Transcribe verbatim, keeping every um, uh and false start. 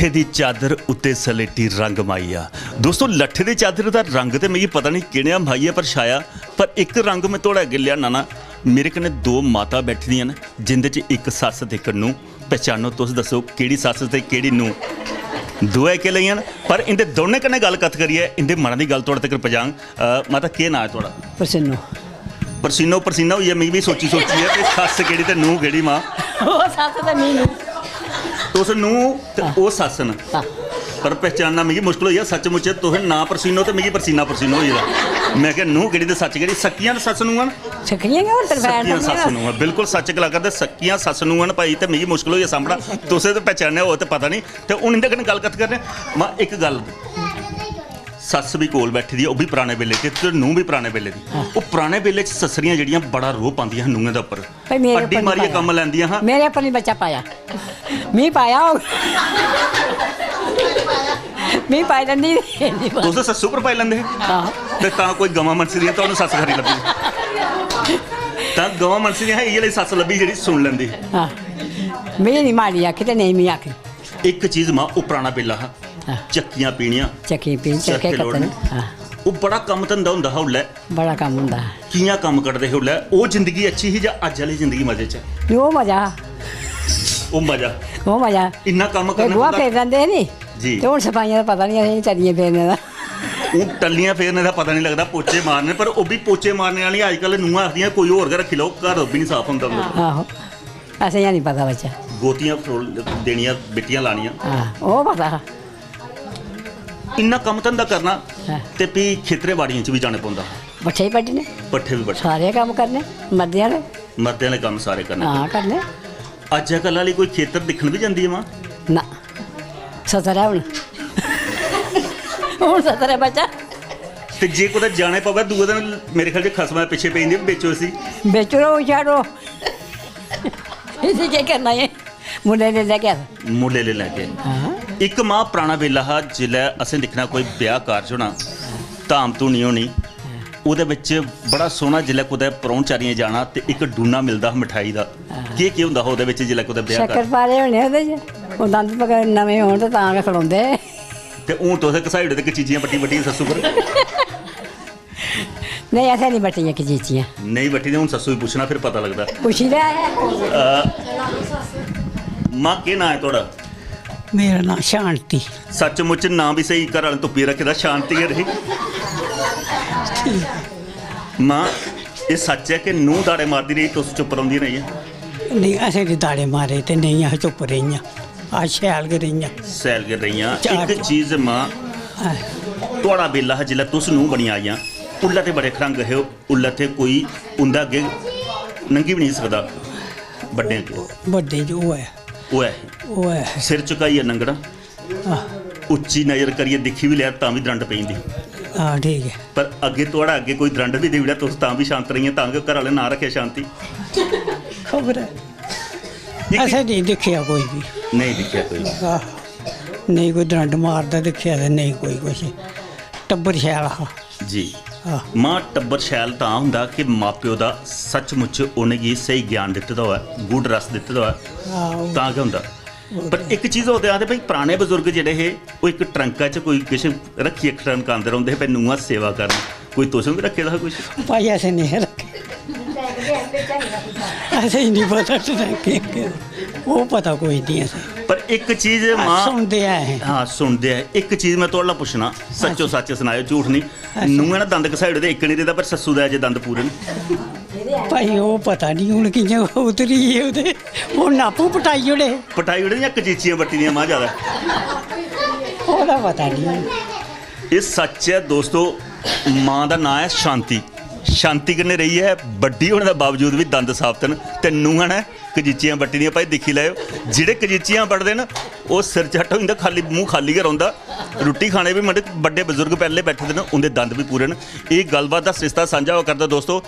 लट्ठे दी चादर उत्ते सलेटी रंग माहिया। दोस्तो, लट्ठे दी चादर दा रंग ते मिगी पता नहीं केह्‌नेहा माहिया पर छाया, पर इक रंग में थुआढ़े अग्गें लेआना ना। मेरे कन्नै दो माता बैठी दियां न, जिंदे च इक सस्स ते इक नूंह्। पहचानो, तुस दस्सो केह्‌ड़ी सस्स ते केह्‌ड़ी नूंह्। दोऐ इक्कै लेइयां न, पर इंदे दौनें कन्नै गल्ल कत्थ करियै इंदे मनै दी गल्ल थुआढ़े तगर पजांग। अ, माता, केह् नांऽ ऐ थुआढ़ा? परसिन्नो। परसीनो परसीना होई गेआ मिगी बी सोची सोचियै कि सस्स केह्‌ड़ी ते नूंह् केह्‌ड़ी, मां। ओह् सस्स ते मी नूंह्। तुस नूंह् ते हां। ओह् सस्स न। हां। पर पहचानना मिगी मुश्कल होई गेआ, सच्चमुच तुस नांऽ परसीनो ते मिगी परसीना परसीनो होई गेदा। में आखेआ, नूंह् केह्‌ड़ी ते सस्स केह्‌ड़ी? सक्कियां ते सस्स नूंहां न। सक्कियां गै, होर ते बैर सक्कियां ते सस्स नूंहां। नूंहां, बिल्कुल सच्च गला करदे, सक्कियां सस्स नूंहां न भाई, ते मिगी मुश्कल होई गेआ सामना। तुसें ते पहचानेआ होग ते पता नहीं। ते हून इंदे कन्नै गल्ल कत्थ करने। मां, इक गल्ल, सस्स बी कोल बैठी दी ऐ, ओह् बी पराने बेल्ले च ते नूंह् बी पराने बेल्ले दी। हां। ओह् पराने बेल्ले च सस्सरियां जेह्‌ड़ियां बड़ा रोह् पांदियां हियां नूंहें दे उप्पर। भाई, मेरे अड्डी उप्पर निं मारियै पाया। कम्म लैंदियां हां। मेरे उप्पर निं बच्चा पाया। मी पाया होग। मी पाई लैंदी। तुस सस्सू पर पाई लैंदे हे? हां। ते तां कोई गवां मनसी दियां, तुहानू सस्स खरी लब्भी। तां गवां मनसी दियां, इ'यै लेई सस्स लब्भी जेह्‌ड़ी सुन लैंदी। हां। मी निं माड़ी आखी ते नेईं मी आखी। इक चीज मां, ओह् पराना बेल्ला हा। हां। चक्कियां पीनियां, चक्की पी, चरखे चरखे कत्तने। कत्तने। हां। ओह् बड़ा कम्म धंधा होंदा हा उल्लै। बड़ा कम्म होंदा हा। कि'यां कम्म कड्ढदे हे उल्लै? ओह् जिंदगी अच्छी ही जां अज्ज आह्‌ली जिंदगी मजे च ऐ? नेईं, ओह् मजा हा। ओह् मजा। ओह् मजा। इन्ना कम्म ते करना गोहा पौंदा। फेरी लैंदे हे नी। जी। ते हून सफाइयां दा पता निं असेंगी, टल्लियां फेरने दा। हून टल्लियां फेरने दा पता निं लगदा, पोचे मारने, पर ओह् बी पोचे मारने आह्‌लियां अज्जकल नूंहां आखदियां, "कोई होर गै रक्खी लैओ, घर ओह् बी निं साफ होंदा।" हां। आहो। असें एह् निं पता बच्चा। गोतियां फरोल-, देनियां, बिट्टियां लानियां। हां, ओह् पता हा। इन्ना कम्म धंधा करना हां। ते फ्ही खेतरें बाड़ियें च बी जाने पौंदा हा। पट्ठे बी बड्ढने। पट्ठे बी बड्ढने। सारे कम्म करने, मर्दें आह्‌ले। मर्दें आह्‌ले कम्म सारे करने हां, पौंदे। करने। अज्जकल आह्‌ली कोई खेतर दिक्खन बी जंदी ऐ मां? ना। सतर ऐ हून। हून सतर ऐ बच्चा। ते जे कुतै जाने पवै दूए दिन, मेरे ख्याल च खसमै पिच्छे पेई जंदी, "बेचो इसी।" बेचो, छाड़ो। इसी केह् करना ऐ? मुल्लें लेई लैगे अस। मुल्लें लेई लैगे। हां। इक मां पराना बेल्ला हा, जिसलै असें दिक्खना कोई ब्याह कारज होना, धाम धूनी होनी, ओह्‌दे बिच बड़ा सोह्‌ना, जिसलै कुतै परौह्‌नचारियें जाना ते इक डूना मिलदा हा मठेआई दा। हां। केह् केह् होंदा हा ओह्‌दे बिच, जिसलै कुतै ब्याह शक्कर कारज? पारे होने ओह्‌दे च, ओह् दंद पकड़ नमें होन ते तां गै खड़ोंदे हे। ते हून तुस घसाई ओड़े दे कचीचियां बट्टी बट्टी सस्सू पर। नेईं, असें निं बट्टियां कचीचियां। नेईं बट्टी ते हून सस्सू गी पुच्छना, फिर पता लगदा। पुच्छी लै। अ, मां, केह् नांऽ ऐ थुआढ़ा? मेरा नांऽ शांति। सच्चमुच नांऽ बी स्हेई, घर आह्‌ले तुप्पियै रक्खे दा, शांति गै रेही। मां, एह् सच्च ऐ कि नूंह् दाड़े मारदी रेही, तुस चुप्प रौंह्‌दियां रेहियां? नेईं, असें ते दाड़े मारे ते नेईं, अस चुप्प रेहियां। अस शैल गै रेहियां। शैल गै रेहियां। चार इक चीज मां, हां। थुआढ़ा बेल्ला हा जिसलै तुस नूंह् बनियै आइयां, उल्लै ते बड़े खरंग हे, उल्लै ते कोई उं'दे अग्गें नंगी बी नेईं सकदा, बड्डें अग्गें। बड्डें च ओह् ऐ। ओह् ऐ। ओह् ऐ। सिर झुकाइयै लंघना। आह। उच्ची नजर करियै दिक्खी बी लेआ तां बी द्रंड पेई जंदी। हां, ठीक ऐ। पर अग्गें थुआढ़े अग्गें कोई द्रंड बी देई ओड़ेआ, तुस तां बी शांत रेहियां, तां गै घरै आह्‌ले नांऽ रक्खेआ शांति। खबर ऐ। एह् की असें नेईं दिक्खेआ कोई बी। नेईं दिक्खेआ कोई। आह, नेईं कोई द्रंड मारदा दिक्खेआ ते नेईं कोई कुछ। टब्बर शैल हा। जी। आह। मां, टब्बर शैल तां होंदा कि मां-प्यो दा सच्चमुच उ'नेंगी स्हेई ज्ञान दित्ते दा होऐ, गूढ़ रस दित्ते दा होऐ, आहो। तां गै होंदा। पर इक चीज होर ते आखदे भाई, पराने बजुर्ग जेह्‌ड़े हे, ओह् इक ट्रंका च कोई किश रक्खियै खटनकांदे रौंह्‌दे हे, भाई, नूंहां सेवा करन। कोई तुसें बी रक्खे दा हा कुछ? भाई, असें नेईं रक्खे। असें ई निं पता ट्रंके केह्, ओह् पता कोई निं असें। पर इक चीज अस मां, सुनदे आए हे। हां, सुनदे आए। इक चीज में थुआढ़े कोला पुच्छना, सच्चो अच्छा। सच्च सनाएओ, झूठ निं। अच्छा। नूंहें ने दंद घसाई ओड़े दे, इक निं रेह्‌दा, पर सस्सू दा अजें दंद पूरे न। भाई, ओह् पता निं हून कि'यां उतरी गे ओह्‌दे, उ'न्न आपूं पटाई ओड़े। पटाई ओड़े जां कचीचियां बट्टी दियां मां जैदा? ओह्‌दा पता निं। एह् सच्च ऐ दोस्तो, मां दा नांऽ ऐ शांति। शांति कन्नै रेही ऐ, बड्डी होने दे बावजूद बी दंद साबत न ते नूंहां ने कचीचियां बट्टी दियां। भाई, दिक्खी लैएओ, जेह्‌ड़े कचीचियां बट्टदे न, ओह् सिर झट्ट होई जंदा, खाल्ली, मूंह् खाल्ली गै रौंह्‌दा। रुट्टी खाने बी, मतलब, बड्डे बजुर्ग पैह्‌ले बैठे दे न, उं'दे दंद बी पूरे न। एह् गल्लबात दा सरिस्ता सांझा होआ करदा दोस्तो।